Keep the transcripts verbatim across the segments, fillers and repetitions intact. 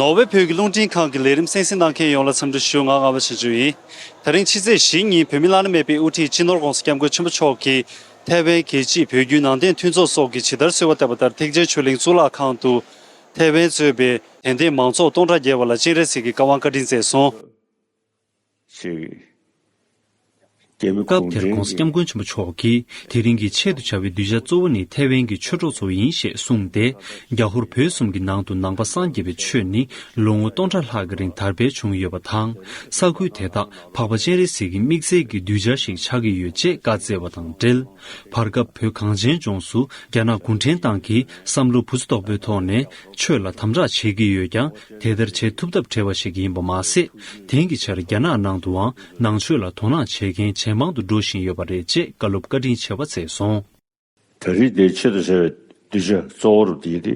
ནོར་ཝེ་བོད་ཀྱི་རླུང་འཕྲིན་ཁང་གི་ལས་རིམ་གསན་གཟིགས་གནང་མཁན་ཡོངས་ལ་འཚམས་འདྲི་ཞུ། ང་རྔ་བ་ཆོས་འབྱོར་ཡིན། དེ་རིང་ཕྱི་ཚེས་བཞི་ཉིན་བོད་མི་བླ་ན་མེད་པའི་དབུ་ཁྲིད་སྤྱི་ནོར་༸གོང་ས་༸སྐྱབས་མགོན་ཆེན་པོ་མཆོག་གིས་ཐའེ་ཝན་རྒྱལ་སྤྱིའི་བོད་བརྒྱུད་ནང་བསྟན་མཐུན་ཚོགས་སོགས་ཀྱིས་ཇི་ལྟར་གསོལ་བ་བཏབ་པ་ལྟར་ཐེག་ཆེན་ཆོས་གླིང་གཙུག་ལག་ཁང་དུ་ཐའེ་ཝན་གཙོས་པའི་དད་ལྡན་མང་ཚོགས་སྟོང་ཕྲག་བརྒལ་བ་ལ་སྤྱན་རས་གཟིགས་ཀྱི་བཀའ་དབང་བཀའ་དྲིན་སྩལ་སོང་། ཅེས་རྒྱ་མི་སྐབས་དེར་གུང་ཁྲན་༸གོང་ས་༸སྐྱབས་མགོན་ཆེན་པོ་མཆོག་གིས་དེ་རིང་གི་ཆེད་དུ་བྱ་བའི་གདུལ་བྱ་གཙོ་བོ་ནི་ཐའེ་ཝན་གྱི་ཆོས་གྲོགས་ཚོ་ཡིན་ཞེས་གསུངས་ཏེ། རྒྱ་ཧོར་བོད་གསུམ་གྱི་ནང་དུ་ནང་པ་སངས་རྒྱས་པའི་ཆོས་ནི་ལོ་ངོ་སྟོང་ཕྲག་ལྷག་གི་རིང་དར་སྤེལ་བྱུང་ཡོད་པ་དང་། ས་ཁུལ་དེ་དག་འཕགས་པ་སྤྱན་རས་གཟིགས་ཀྱི་དམིགས་བསལ་གྱི་གདུལ་བྱ་ཞིག་ཆགས་ཀྱི་ཡོད་ཅེས་བཀའ་སྩལ་བ་དང་འབྲེལ། བར་སྐབས་བོད་གངས་ཅན་ལྗོངས་སུ་རྒྱ་ནག་གུང་ཁྲན་ཏང་གིས་བསམ་བློ་བུ་ཚ་དོག་པོའི་ཐོག་ནས་ཆོས་ལ་དམ་དྲག་བྱེད་ཀྱི་ཡོད་ཀྱང་། དེ་ལྟར་བྱེད་ཐུབ་ཐབས་བྲལ་བ་ཞིག་ཡིན་པ་མ་ཟད། དེང་གི་ཆར་རྒྱ་ནག་ནང་དུའང་ནང་ཆོས་ལ་དོ་སྣང་བྱེད་མཁན་ཇེ་མང་དུ་འགྲོ་བཞིན་ཡོད་པ་རེད་ཅེས་བཀའ་སློབ་བཀའ་དྲིན་ཆེ་བ་སྩལ་སོང་། ད་རེས་འདིར་ཆེད་དུ་བྱ་བའི་གདུལ་བྱ་གཙོ་བོར་འདི་དེ་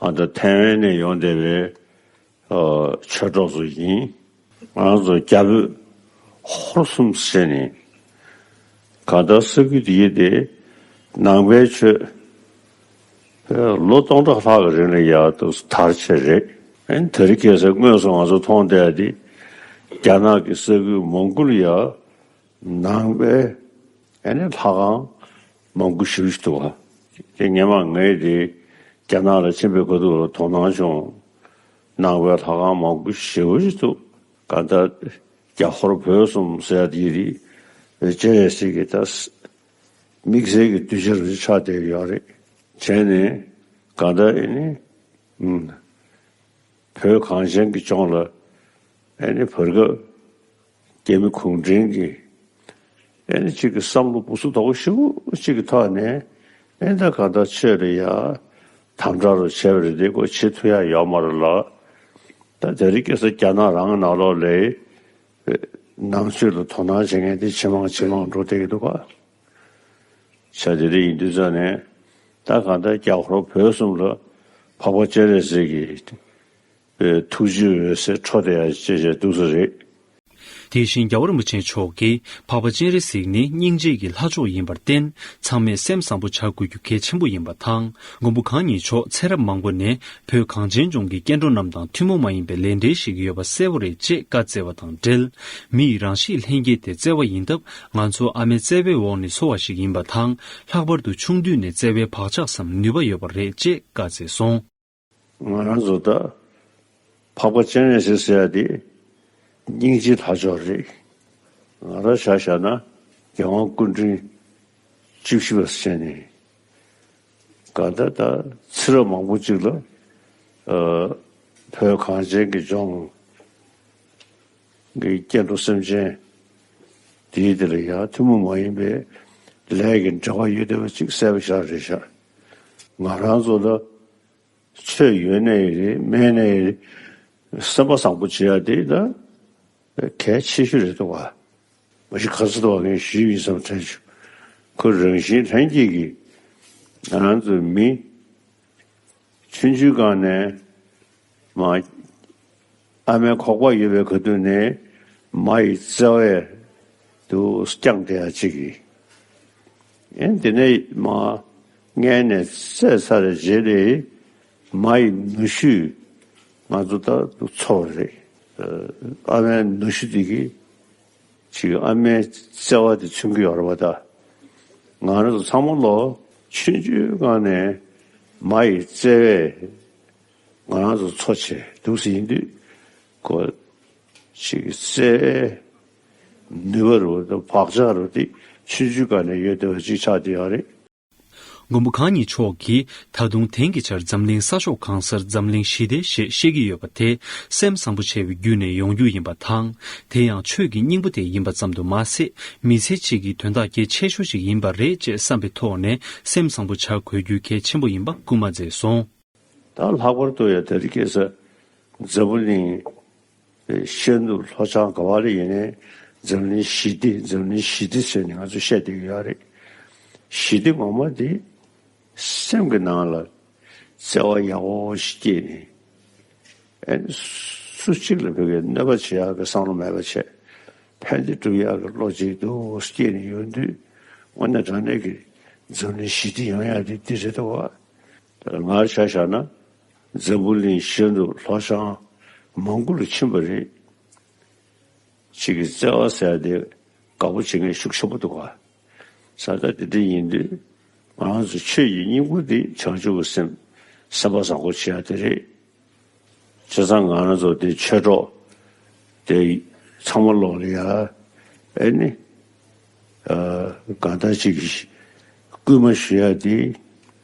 ཨ་ད་ཐའེ་ཝན་ནས་ཡོང་བསྡད་པའི་ཨ་ཆོས་གྲོགས་ཚོ་ཡིན། ང་རང་ཚོ་རྒྱ་བོད་ཧོར་གསུམ་ཟེར་ནས་གང་ལྟར་ས་ཁུལ་འདི་དེ་ནང་པའི་ཆོས་ལོ་སྟོང་ཕྲག་ལྷག་གི་རིང་ལ་ཡར་དུ་དར་ཆེ་རེད། ཨ་ནི་དེ་རིང་ཁ་སང་དངོས་སུ་ང་ཚོ་མཐོང་བསྡད་དེ་རྒྱ་ནག་གི་ས་ཁུལ་མོང་གོ་ལི་ཡ་ནང་པའི་ཨ་ནི་ལྷ་ཁང་མང་པོ་ཞེ་པོ་ཞིག་འདུག་ག་དེ་སྔོན་མ་ངས་དེ་རྒྱ་ནག་ལ་ཕྱིན་པའི་ཁ་ཐུག་ལ་དོ་སྣང་བྱུང་། ནང་པའི་ལྷ་ཁང་མང་པོ་ཞེ་པོ་ཞིག་འདུག་གང་ལྟར་རྒྱ་ཧོར་བོད་གསུམ་ཟེར་ཡ་དེ་རེད། སྤྱན་རས་གཟིགས་ཀྱི་ད་དམིགས་བསལ་གྱི་གདུལ་བྱ་རུ་ཆགས་བསྡད་ཡོད་རེད། བྱས་ནས་གང་ལྟར་ཨ་ནི་ཨུམ། བོད་གངས་ཅན་གྱི་ལྗོངས་ལ་ཨ་ནི་བར་སྐབས་རྒྱ་མི་གུང་ཁྲན་གྱི་ཨ་ནི་གཅིག་གི་བསམ་བློ་བུ་ཚ་དོག་པོ་ཞེ་པོ་གཅིག་གི་ཐོག་ནས་ཨ་ནི་ད་གང་ལྟར་ཆོས་ལ་ཡ་དམ་དྲག་རུ་བྱས་པ་རེད་དེ་ཁོ་བྱེད་ཐུབ་ཡ་ཡོད་མ་རེད་ལ། ད་དེ་རིང་ཁ་སང་རྒྱ་ནག་རང་ནང་ལོགས་ལ་ནང་ཆོས་ལ་དོ་སྣང་བྱེད་མཁན་དེ་ཇེ་མང་ཇེ་མང་འགྲོ་བསྡད་ཀྱི་འདུག་ག་བྱས་དེ་འདྲ་ཡིན་དུས་ཙང་ནས་ད་གང་ལྟར་རྒྱ་ཧོར་བོད་གསུམ་ལ་འཕགས་པ་སྤྱན་རས་གཟིགས་ཀྱི་ཐུགས་རྗེའི་འོད་ཟེར་འཕྲོ་བསྡད་ཡ་ཅེས་བྱས་འདུག་ས་རེད། དེ་བཞིན་རྒྱལ་བ་རིན་པོ་ཆེ་མཆོག་གིས་འཕགས་པ་སྤྱན་རས་གཟིགས་ནི་སྙིང་རྗེ་ཡི་ལྷ་མཆོག་ཡིན་པར་བརྟེན། ཚང་མས་སེམས་བཟང་པོ་བྱ་དགོས་རྒྱུ་གལ་ཆེན་པོ་ཡིན་པ་དང་། མགོན་པོ་གང་ཉིད་མཆོག་ཚེ་རབས་མང་པོ་ནས་བོད་གངས་ཅན་ལྗོངས་ཀྱི་སྐྱེ་འགྲོ་རྣམས་དང་ཐུན་མོང་མ་ཡིན་པའི་ལས་འབྲེལ་ཞིག་ཡོད་པ་གསལ་པོ་རེད་ཅེས་བཀའ་སྩལ་བ་དང་འབྲེལ། མི་ཡི་རང་གཤིས་ལྷན་སྐྱེས་དེ་བརྩེ་བ་ཡིན་སྟབས། ང་ཚོ་ཨ་མའི་བརྩེ་བའི་འོག་ནས་འཚོ་བ་ཞིག་ཡིན་པ་དང་། ལྷག་པར་དུ་ཆུང་དུས་ནས་བརྩེ་བའི་བག་ཆགས་སམ་ནུས་པ་ཡོད་པ་རེད་ཅེས་བཀའ་སྩལ་སོང་། ང་རང་ཚོ་ད་འཕགས་པ་སྤྱན་རས་གཟིགས་ཟེར་ཡ་དེ་སྙིང་རྗེའི་ལྷ་མཆོག་རེད། ང་རང་ཆ་བཞག་ན་རྒྱལ་དབང་སྐུ་ཕྲེང་བཅུ་བཞི་པ་ཟེར་ནས་གང་ལྟར་ད་ཚེ་རབས་མང་པོ་ཅིག་ལ་ཨ་བོད་གངས་ཅན་གྱི་ལྗོངས་ཀྱི་སྐྱེ་འགྲོ་སེམས་ཅན་དེའི་དེ་ལ་ཡང་ཐུན་མོང་མ་ཡིན་པའི་ལས་ཀྱི་འབྲེལ་བ་ཡོད་བསྡད་པ་ཅིག་གསལ་པོ་ཤར་རེད་ཤག་ང་རང་ཚོ་ལ་ཆོས་ཡོད་ནའི་རེད་མེད་ནའི་རེད། སེམས་པ་བཟང་པོ་བྱེད་ཡ་དེ་ད་གལ་ཆེ་ཤོས་རེད་འདུག་བ། མ་གཞི་ཁ་ཚ་དོ་བ་ངས་ཞུས་ཡིན་བསམ་དྲན་བྱུང་། ཁོ་རང་བཞིན་ལྷན་སྐྱེས་ཀྱི་ང་རང་ཚོའི་མི་ཆུང་ཆུང་སྒང་ནས་མ་ཨ་མའི་ཁོག་པ་ཡོད་པའི་ཁ་ཐུག་ནས་མ་ཡི་བརྩེ་བས་དུ་བསྐྱངས་བསྡད་ཡ་གཅིག་གིས། ཨེ་དེ་ནས་མ་མངལ་ནས་བཙས་ཚར་རྗེས་ལས་མ་ཡི་ནུ་ཞོས་ང་ཚོ་ད་དུ་འཚོ་བ་རེད། ཨ་མའི་ནུ་ཞོ་དེ་གིས་ཅིག་ཨ་མའི་བརྩེ་བ་དེ་མཚོན་གྱི་ཡོད་རེད་པ་ད། ང་རང་ཚོ་ཚང་མ་ལོ་ཆུང་ཆུང་སྒང་ནས་མ་ཡི་བརྩེ་བས་ང་རང་ཚོ་འཚོ་བྱས་འདུག་ཟེར་ཡིན་དུས་ཁོ་ཅིག་བརྩེ་བའི་ནུས་པ་རུ་དང་བག་ཆགས་རུ་དེ་ཆུང་ཆུང་སྒང་ནས་ཡོད་བསྡད་པ་ཅིག་ཆགས་བསྡད་ཡོད་རེད། མགོན་པོ་གང་ཉིད་མཆོག་གིས་ད་དུང་དེང་གི་ཆར་འཛམ་གླིང་ས་ཕྱོགས་གང་སར་འཛམ་གླིང་ཞི་བདེ་ཞེས་བཤད་ཀྱི་ཡོད་པ་དེ་སེམས་བཟང་པོ་བྱས་པའི་བརྒྱུད་ནས་ཡོང་རྒྱུ་ཡིན་པ་དང་། དེ་ཡང་ཆོས་ཀྱི་སྙིང་པོ་དེ་ཡིན་པ་ཙམ་དུ་མ་ཟད། མི་ཚེ་གཅིག་གི་དོན་དག་གལ་ཆེ་ཤོས་ཤིག་ཡིན་པ་རེད་ཅེས་བསམ་པའི་ཐོག་ནས་སེམས་བཟང་པོ་བྱ་དགོས་རྒྱུ་གལ་ཆེན་པོ་ཡིན་པ་སྐུལ་མ་མཛད་སོང་། ད་ལྷག་པར་དུ་ཡང་དེ་རིང་ཁ་སང་འཛམ་བུ་གླིང་ཤར་ནུབ་ལྷོ་བྱང་ག་བ་ལ་ཡིན་ནའི་འཛམ་གླིང་ཞི་བདེ་འཛམ་གླིང་ཞི་བདེ་ཟེར་ནས་ང་ཚོ་བཤད་བསྡད་ཀྱི་ཡོད་རེད། ཞི་བདེ་ངོ་མ་དེ་སེམས་ཀྱི་ནང་ལ་བརྩེ་བ་ཡག་པོ་ཞིག་སྐྱེས་ནས་ཨ་ནི་སུ་གཅིག་ལ་ཕ་གིའི་གནོད་པ་བྱེད་ཡག་གི་བསམ་བློ་མེད་པ་བྱས། ཕན་བདེ་སྒྲུབ་ཡག་གི་བློ་གཅིག་ཏུ་སྐྱེས་ནས་ཡོང་དུས་དངོས་གནས་དྲང་གནས་ཀྱི་འཛམ་གླིང་ཞི་བདེ་ཡོང་ཡག་དེ་འདི་རེད་འདུག་བ། ད་ང་ཆ་བཞག་ན་ འཛམ་བུ་གླིང་གཞན་དུ་ལྷོ་བྱང་མང་པོ་ལ་ཕྱིན་པ་རེད། གཅིག་གི་བརྩེ་བ་ཟེར་ཡ་དེ་དགའ་པོ་བྱེད་མཁན་ཤུགས་ཆེན་པོ་འདུག་ག་ས་ད་དེ་འདྲ་ཡིན་དུས་ང་རང་ཚོ་ཆོས་ཀྱི་སྙིང་པོ་འདི་བྱང་ཆུབ་ཀྱི་སེམས་སེམས་པ་བཟང་པོ་བྱེད་ཡ་དེ་རེད། བྱས་ཙང་ང་རང་ཚོ་དེ་ཆོས་གྲོགས་དེ་ཚང་མ་ལོག་ལ་ཡ་ཨེ་ནི་གང་ལྟར་ཅིག་སྐུལ་མ་ཞུ་ཡ་དེ་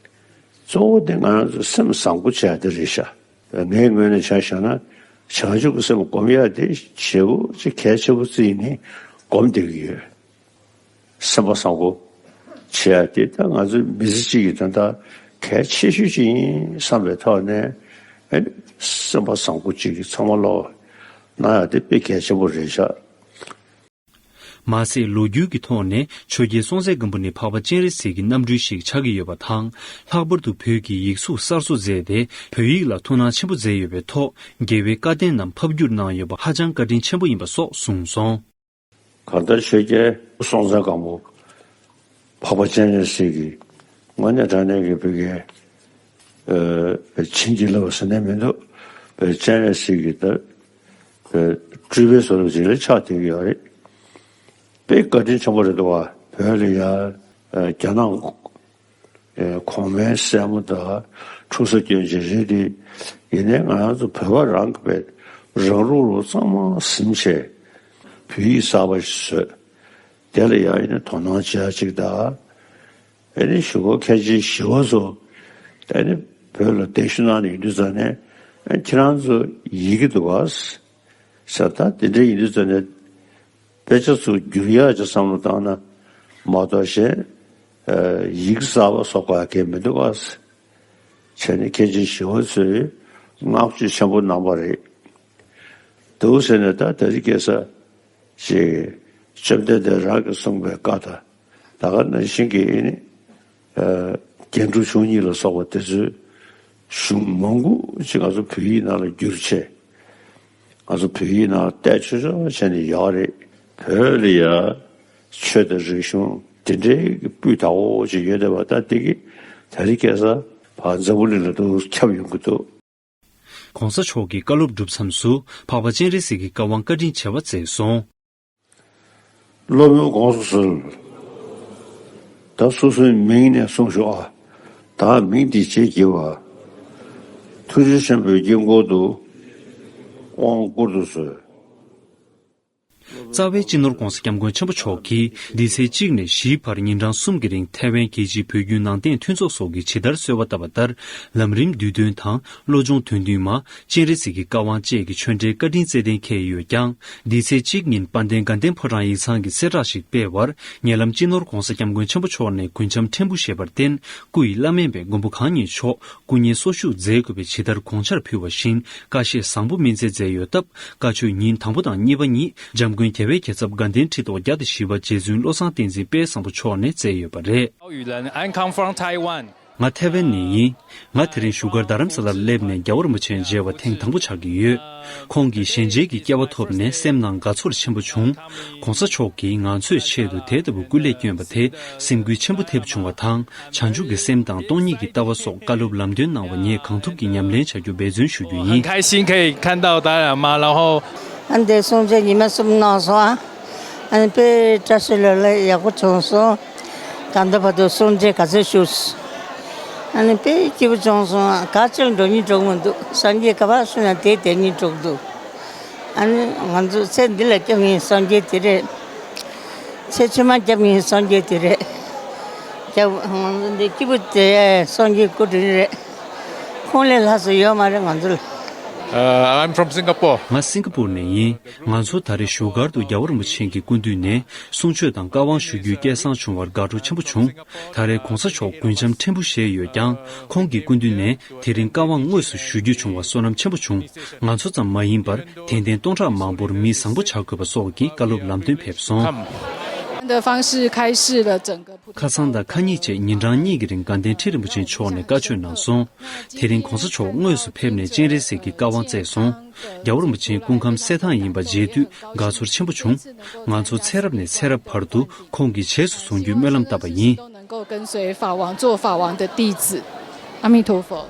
གཙོ་བོ་དེ་ང་རང་ཚོ་སེམས་བཟང་པོ་བྱེད་ཡ་དེ་རེད་ཤག་ངའི་ངོས་ནས་ཆ་བཞག་ན་བྱང་ཆུབ་ཀྱི་སེམས་སྒོམ་ཡ་དེ་བྱེད་པོ་ཅིག་གལ་ཆེན་པོ་བརྩིས་ནས་སྒོམ་བསྡད་ཀྱི་ཡོད། སེམས་པ་བཟང་པོ་བྱེད་ཡ་དེ་ད་ང་ཚོའི་མི་ཚེ་གཅིག་གི་དོན་དག་གལ་ཆེ་ཤོས་ཅིག་ཡིན་བསམ་པའི་ཐོག་ནས་ཨེ་ནི་སེམས་པ་བཟང་པོ་གཅིག་གི་ཚང་མ་ལོག་གནང་ཡ་དེ་དཔེ་གལ་ཆེན་པོ་རེད་ཤག་མ་ཟད་ལོ་རྒྱུས་ཀྱི་ཐོག་ནས་ཆོས་རྒྱལ་སྲོང་བཙན་སྒམ་པོ་ནི་འཕགས་པ་སྤྱན་རས་གཟིགས་ཀྱི་རྣམ་སྤྲུལ་ཞིག་ཆགས་ཀྱི་ཡོད་པ་དང་། ལྷག་པར་དུ་བོད་ཀྱི་ཡིག་གཟུགས་གསར་བཟོ་མཛད་དེ་བོད་ཡིག་ལ་ཐུགས་སྣང་ཆེན་པོ་མཛད་ཡོད་པའི་ཐོག་རྒྱལ་བའི་བཀའ་བསྟན་རྣམས་ཕབ་བསྒྱུར་གནང་ཡོད་པ་ཧ་ཅང་བཀའ་དྲིན་ཆེན་པོ་ཡིན་པ་སོགས་གསུངས་སོང་། གང་ལྟར་ཆོས་རྒྱལ་སྲོང་བཙན་སྒམ་པོ་འཕགས་པ་སྤྱན་རས་གཟིགས་ཀྱི་དངོས་གནས་དྲང་གནས་ཀྱི་བོད་ཀྱི་བྱིན་གྱིས་བརླབས་ཟེར་ནས་མི་འདུག་བོད་སྤྱན་རས་གཟིགས་ཀྱི་ད་སྤྲུལ་པའི་བཟོ་འདྲ་ཅིག་ལ་ཆགས་བསྡད་ཀྱི་ཡོད་རེད། དཔེ་བཀའ་དྲིན་ཆེན་པོ་རེད་འདུག་བ། བོད་ལ་ཡ་རྒྱ་ནག་གོང་མའི་སྲས་མོ་དང་འཁྲུག་ས་སྐྱོན་ཅིག་རེད་དེ། ཡིན་ནའི་ང་རང་ཚོ་བོད་པ་རང་གི་བས་རང་ལུགས་ལུགས་གཙང་མ་ཟིན་བྱས་བོད་ཡིག་གསར་པ་ཞིག་བཟོས། དེ་ལ་ཡང་ཡིན་ན་དོ་སྣང་བྱེད་ཡ་ཅིག་དང་། ཨེ་ནི་གཞུག་གུ་མཁན་ཆེན་ཞི་བ་འཚོ་ཨེ་ནི་བོད་ལ་གདན་ཞུ་གནང་ནས་ཡོང་དུས་ཙང་ནས་ཨེ་ཁྱེད་རང་ཚོ་ཡི་གེ་འདུག་ག་ཟེར། ད་དེ་འདྲ་ཡིན་དུས་ཙང་ནས་དཔེ་ཆ་ཚོ་བསྒྱུར་ཡག་ཅིག་བསམ་བློ་བཏང་ན་མ་གཏོགས་གཞན་ཡིག་གསར་པ་བཟོ་དགོས་ཡ་གང་མི་འདུག་ག་ཟེར། བྱས་ནས་མཁན་ཆེན་ཞི་བ་འཚོས་བསྔགས་བརྗོད་ཆེན་པོ་གནང་བ་རེད། འདུག་ཟེར་ནས་ད་དེ་རིང་ཁ་སང་ཅིག་བཅོམ་ལྡན་འདས་རང་གིས་གསུངས་པའི་བཀའ་དང་། ད་ག་ནང་བཞིན་གྱི་ཨེ་ནི་རྒྱན་དྲུག་གཞུང་གཉིས་ལ་སོགས་པ་དེ་ཚོའི་གཞུང་མང་པོ་ཅིག་ང་ཚོ་བོད་ཡིག་ནང་ལ་བསྒྱུར་བྱས། ང་ཚོ་བོད་ཡིག་ནང་བལྟས་ཆོག་ཆོག་བྱས་ནས་ཡོད་རེད། བོད་ལ་ཡ་ཆོས་དང་རིག་གཞུང་དེ་འདྲའི་གི་སྤུས་དག་པོ་ཅིག་ཡོད་བསྡད་པ་ད་དེ་གི་ད་རིང་ཁ་སང་ཕར་འཛམ་བུ་གླིང་ལ་འདུག་ཁྱབ་ཡོང་གི་འདུག་གོང་ས་མཆོག་གིས་བཀའ་སློབ་གྲུབ་མཚམས་སུ་འཕགས་པ་སྤྱན་རས་གཟིགས་ཀྱི་བཀའ་དབང་བཀའ་དྲིན་ཆེ་བ་བསྩལ་སོང་། སློབ་དཔོན་དགོངས་སུ་གསོལ། ད་སོ་སོའི་མིང་ནས་གསུངས་ཤོག་ཨ། བདག་མིང་འདི་ཞེས་བགྱི་བ། ཐུགས་རྗེ་ཆེན་པོའི་དཀྱིལ་འཁོར་དུ། དབང་བསྐུར་དུ་གསོལ། རྩ་བའི་སྤྱི་ནོར་༧གོང་ས་༧སྐྱབས་མགོན་ཆེན་པོ་མཆོག་གིས་འདི་ཚེས་གཅིག་ནས་བཞིའི་བར་ཉིན་གྲངས་གསུམ་གྱི་རིང་ཐའེ་ཝན་རྒྱལ་སྤྱིའི་བོད་བརྒྱུད་ནང་བསྟན་མཐུན་ཚོགས་སོགས་ཀྱིས་ཇི་ལྟར་གསོལ་བ་བཏབ་པ་ལྟར་ལམ་རིམ་བསྡུས་དོན་དང་བློ་སྦྱོང་དོན་བདུན་མ། སྤྱན་རས་གཟིགས་ཀྱི་བཀའ་དབང་བཅས་ཀྱི་ཆོས་འབྲེལ་བཀའ་དྲིན་སྩལ་གཏན་འཁེལ་ཡོད་ཀྱང་། འདི་ཚེས་གཅིག་ཉིན་དཔལ་ལྡན་དགའ་ལྡན་ཕོ་བྲང་ཡིག་ཚང་གིས་གསལ་བསྒྲགས་ཤིག་སྤེལ་བར། ཉེ་ལམ་སྤྱི་ནོར་༧གོང་ས་༧སྐྱབས་མགོན་ཆེན་པོ་མཆོག་ནས་རྒུན་འབྲུམ་ཕྲན་བུ་བཞེས་པར་བརྟེན། སྐུ་ཡི་བླ་སྨན་པས་མགོན་པོ་གང་ཉིད་མཆོག་སྐུ་ཉིད་གསོ་བཞུགས་མཛད་དགོས་པའི་ཇི་ལྟར་དགོངས་འཆར་ཕུལ་བ་བཞིན་བཀའ་བཞེས་བཟང་པོ་སྨིན་སྩལ་མཛད་ཡོད་སྟབས། བཀའ་ཆོས་ཉིན་དང་པོ་དང་གཉིས་པ་ཉིད་འཇམ་མགོན་རྒྱལ་བའི་རྒྱལ་ཚབ་དགའ་ལྡན་ཁྲི་ཐོག་བརྒྱ་དང་བཞི་པ་རྗེ་བཙུན་བློ་བཟང་བསྟན་འཛིན་དཔལ་བཟང་པོ་མཆོག་ནས་མཛད་ཡོད་པ་རེད། 语人，I'm come from Taiwan. ང་ཐའེ་ཝན་ནས་ཡིན། ང་དེ་རིང་བཞུགས་སྒར་རྡ་རམ་ས་ལར་སླེབས་ནས་རྒྱལ་བ་རིན་པོ་ཆེ་མཇལ་བ་ཐེངས་དང་པོ་ཆགས་ཀྱི་ཡོད། ཁོང་གི་ཞལ་མཇལ་གྱི་སྐལ་བ་ཐོབ་ནས་སེམས་ནང་དགའ་ཚོར་ཆེན་པོ་བྱུང་། ༧གོང་ས་མཆོག་གིས་ང་ཚོའི་ཆེད་དུ་དེ་ལྟ་བུ་སྐུ་ལས་བསྐྱོན་པ་དེ་སེམས་འགུལ་ཆེན་པོ་ཐེབས་བྱུང་བ་དང་། བྱང་ཆུབ་ཀྱི་སེམས་དང་སྟོང་ཉིད་ཀྱི་ལྟ་བ་སོགས་བཀའ་སློབ་ལམ་སྟོན་གནང་བ་ངས་གང་ཐུབ་ཀྱིས་ཉམས་ལེན་བྱ་རྒྱུ་འབད་བརྩོན་ཞུ་རྒྱུ་ཡིན། 很开心可以看到达赖喇嘛，然后 ཨ་འདི་གསུང་ཆོས་ཉི་མ་གསུམ་གནང་སོང་ཨ། ཨ་ནི་དཔེ་བཀྲ་ཤིས་ལོ་ལེགས་ཡག་པོ་བྱུང་སོང་། ད་ལྟ་བར་དུ་གསུང་ཆོས་ག་ཚོད་ཞུས། ཨ་ནི་དཔེ་སྐྱིད་པོ་བྱུང་སོང་ཨ། ག་ཅིར་འགྲོ་སྙིང་འདོད་མི་འདུག་སངས་རྒྱས་ག་པར་བཞུགས་ན་དེ་དེ་སྙིང་འདོད་འདུག་ཨ་ནི་ང་ཚོ་ཚེ་འདི་ལ་སྐྱབས་མཁན་སངས་རྒྱས་དེ་རེད། ཚེ་ཕྱི་མ་སྐྱབས་མཁན་སངས་རྒྱས་དེ་རེད། སྐྱབས་ང་ཚོ་འདི་སྐྱིད་པོ་དེ་སངས་རྒྱས་སྐུ་དྲིན་རེད། ཁོང་ལས་ལྷག་ས་ཡོད་མ་རེད་ང་ཚོ་ལ། Uh, I'm from Singapore. ང་སིང་ག་པུར་ནས་ཡིན། ང་ཚོ་ད་རེས་བཞུགས་སྒར་དུ་རྒྱལ་བ་རིན་པོ་ཆེ་གི་སྐུ་མདུན་ནས་གསུང་ཆོས་དང་བཀའ་དབང་ཞུ་རྒྱུའི་སྐལ་བཟང་བྱུང་བར་དགའ་སྤྲོ་ཆེན་པོ་བྱུང་། ད་རེས་༧གོང་ས་མཆོག་རྒུན་འབྲུམ་ཕྲན་བུ་བཞེས་ཡོད་ཀྱང་། ཁོང་གི་སྐུ་མདུན་ནས་དེ་རིང་བཀའ་དབང་དངོས་སུ་ཞུ་རྒྱུ་བྱུང་བ་བསོད་ནམས་ཆེན་པོ་བྱུང་། ང་ཚོ་ཙམ་མ་ཡིན་པར་དད་ལྡན་སྟོང་ཕྲག་མང་པོར་མི་བཟང་པོ་བྱ་དགོས་པ་སོགས་ཀྱི་བཀའ་སློབ་ལམ་སྟོན་ཕེབས་སོང་། 的方式开示了整个 ཁ་སང་དང་ཁ་ཉིན་བཅས་ཉིན་གྲངས་གཉིས་ཀྱི་རིང་དགའ་ལྡན་ཁྲི་རིན་པོ་ཆེ་མཆོག་ནས་བཀའ་ཆོས་གནང་སོང་། དེ་རིང་༧གོང་ས་མཆོག་དངོས་སུ་ཕེབས་ནས་སྤྱན་རས་གཟིགས་ཀྱི་བཀའ་དབང་བསྩལ་སོང་། རྒྱལ་བ་རིན་པོ་ཆེའི་སྐུ་ཁམས་གསལ་ཐང་ཡིན་པ་མཇལ་དུས་དགའ་ཚོར་ཆེན་པོ་བྱུང་། ང་ཚོ་ཚེ་རབས་ནས་ཚེ་རབས་བར་དུ་ཁོང་གི་རྗེས་སུ་བཟུང་རྒྱུའི་སྨོན་ལམ་བཏབ་པ་ཡིན། 都能够跟随法王，做法王的弟子。阿弥陀佛。